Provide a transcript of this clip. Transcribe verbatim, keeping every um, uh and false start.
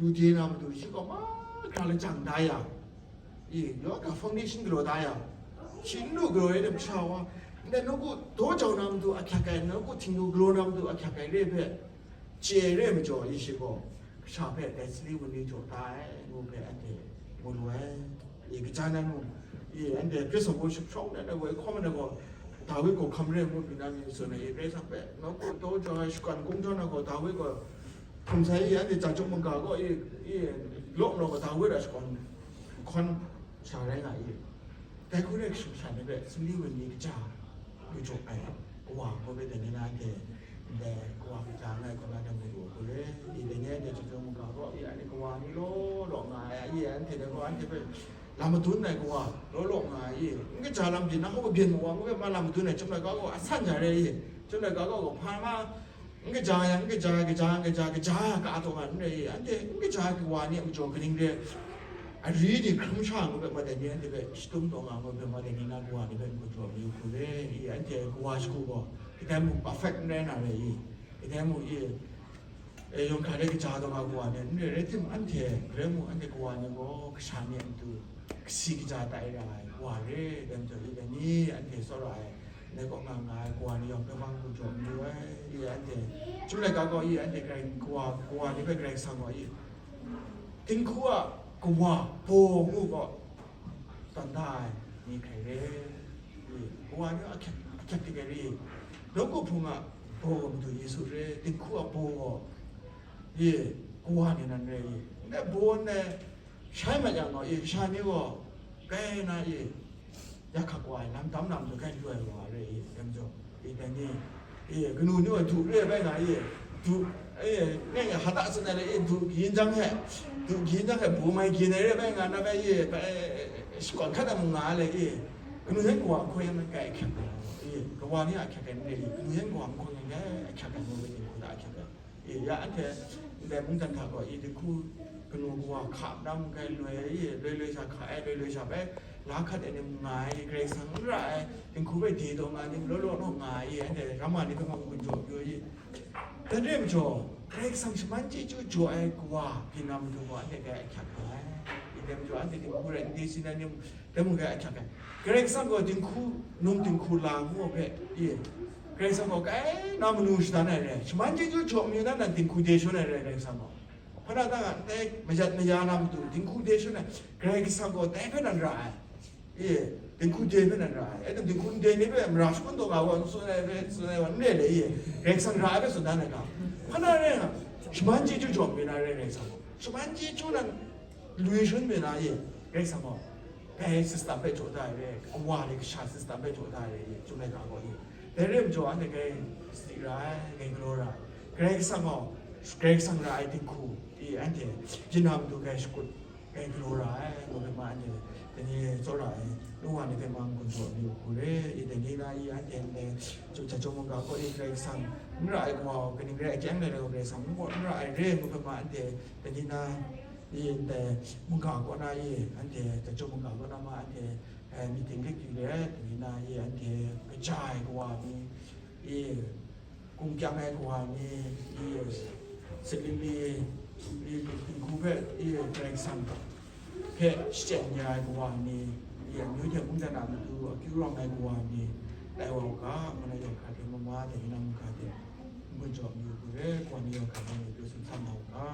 Lu de na matu shi gaw mahkra lajang da ya, i, yawng ga foundation galaw da ya, shi n lu galaw ai lam sha wa, ndai nawku daw jau na matu ahkyak ai, nawku htingnu galaw na matu ahkyak ai re hpe, chye ai re majaw, i, shi gaw kasha hpe dai sali wunli jaw da ai, ngu hpe anhte mu lu ai. I, kaja nan mung, i, anhte Praise and Worship shawng na, na woi hkawm na gaw, Dawi gaw hkam re ngu byin na mi tsun ai, i, Karai Kasang hpe nawku daw jau ai shakawn kungdawn na gaw, Dawi gaw hkum sai, i, anhte ja chyum mungga gaw, i, i, law law gaw Dawi a shakawn hkawn sha rai nga i. Dai hku rai kashu sha ni hpe sali wunli kaja lu jaw ai kawa gaw bai dai ni na anhte ndai kawa kaja nga ai hku na dai mu lu ai hku re. I, dai ni anhte ja chyum mungga gaw, i, anhte kawa ni law law nga ai, i, anhte dai gaw anhte hpe lam madun ai kawa law law nga ai, i, n kaja lam byin na hkawk byin mu wa ngu hpe ma lam madun ai, chyum laika gaw a san ja re, i, chyum laika gaw hpa ma, n kaja yang, n kaja, kaja, kaja, kaja, ka taw nga n rai, i, anhte n kaja ai kawa ni a majaw kaning re, ari ni hkrum sha ngu hpe ma dai ni anhte hpe shadum taw nga ngu hpe ma dai ni na kawa ni hpe n galaw mayu hku re, i, anhte kawa shagu gaw, kadai mung perfect n rai na re, i, kadai mung, i, e, yawng hkra de kaja taw nga kawa ni n re, rai timung, anhte, rai mung, anhte kawa ni gaw, kasha ni a matu, kasi kaja tai ra ai, wa re, dai majaw, i, dai ni, anhte tsawra ai, ndai kaw nga nga ai, kawa ni yawng hpe bang hku jaw n lu ai, i, anhte, chyum laika gaw, i, anhte Karai, kawa, kawa ni hpe Karai Kasang gaw, i, dinghku a kawa, baw ngu gaw, tawn da ai ni hkrai re, i, kawa ni a hkyep, a hkyep dik ai re, nawku hpung a baw gaw Madu Yesu re, dinghku a baw gaw, i, kawa ni nan re, i, ndai baw ndai, shai mat yang gaw, i, kasha ni gaw, kai na, i, ya hkak wa ai, lam tam lam du kai lu ai wa re, i, dai majaw, i, dai ni, i, kanu ni gaw du re ai bai nga, i, du, i, ngai hata tsun ai le, i, du gyin jang he, du gyin jang he, bu mai gyin ai re bai nga, na bai, i, bai, shakawn hkat ai mung nga ai le, i, kanu yan kawa hkoi yan kai ahkyak ai, i, kawa ni a ahkyak ai n re, i, kanu yan kawa n hkoi yan kai ahkyak ai, ngu ai dinghku hta ahkyak ai. I, ya anhte ndai mungdan hta gaw, i, dinghku kanu kawa hka na mung kai loi, i, loi loi sha hka ai, loi loi sha bai la hkat ai ni mung nga ai, Karai Kasang n ra ai, dinghku bai de taw nga ai ni mung law law naw nga ai, i, anhte ramma ni hpe mung gun jaw pyaw, i. Dan re majaw, Karai Kasang shaman chyeju jaw ai kawa byin na matu gaw anhte kai ahkyak nga ai. I, dai majaw anhte dinghku rai n de sin ai ni mung, dai mung kai ahkyak ai. Karai Kasang gaw dinghku, num dinghku la ngu hpe, i, Karai Kasang gaw kai na manu shadan ai re, shaman chyeju jaw mayu na nan dinghku de shangun ai re, Karai Kasang gaw. Hpa na ta nga, ndai mayat maya na matu, dinghku de shangun ai, Karai Kasang gaw dai hpe nan ra ai. I, dinghku de hpe nan ra ai. E, dinghku n de ni hpe mara shangun taw nga wa, n tsun ai hpe, tsun ai wa, n re le, i, Karai Kasang ra ai hpe tsun dan ai ga. Hpa na rai nga, shaman chyeju jaw mayu na re, Karai Kasang gaw. Shaman chyeju nan lui shangun mayu na, i, Karai Kasang gaw. Dai system hpe jaw da ai re, kawa ni kasha system hpe jaw da ai re, i, chyum laika gaw, i. Dai re majaw, anhte grai sadi ra ai, grai galaw ra ai. Karai Kasang gaw, Karai Kasang ra ai dinghku, i, anhte, jinghku matu grai shakut, grai galaw ra ai, ngu hpe ma anhte, dai ni tsawra ai, nu wa ni hpe ma n-gun jaw mayu hku re, i, dai ni na, i, anhte ndai, chyum, ja chyum mungga gaw, i, Karai Kasang n ra ai gaw, kaning rai ai, kyang rai ai gaw, Karai Kasang n gaw n ra ai re, ngu hpe ma anhte, dai ni na, i, ndai mungga kaw na, i, anhte, ja chyum mungga kaw na ma anhte, eh, meeting dik dik let, dai ni na, i, anhte, kaja ai kawa ni, i, kung kyang ai kawa ni, i, sali mi, i, dinghku hpe, i, Karai Kasang hpe shachyen ya ai kawa ni, i, amyu hte mungdan a matu akyu rawng ai kawa ni, tai wa u ga, ngu na yawng hkra hte mama, dai ni na mungga hte n-gun jaw mayu hku re, kawa ni yawng hkra hte mayu pyaw sumsam na u ga.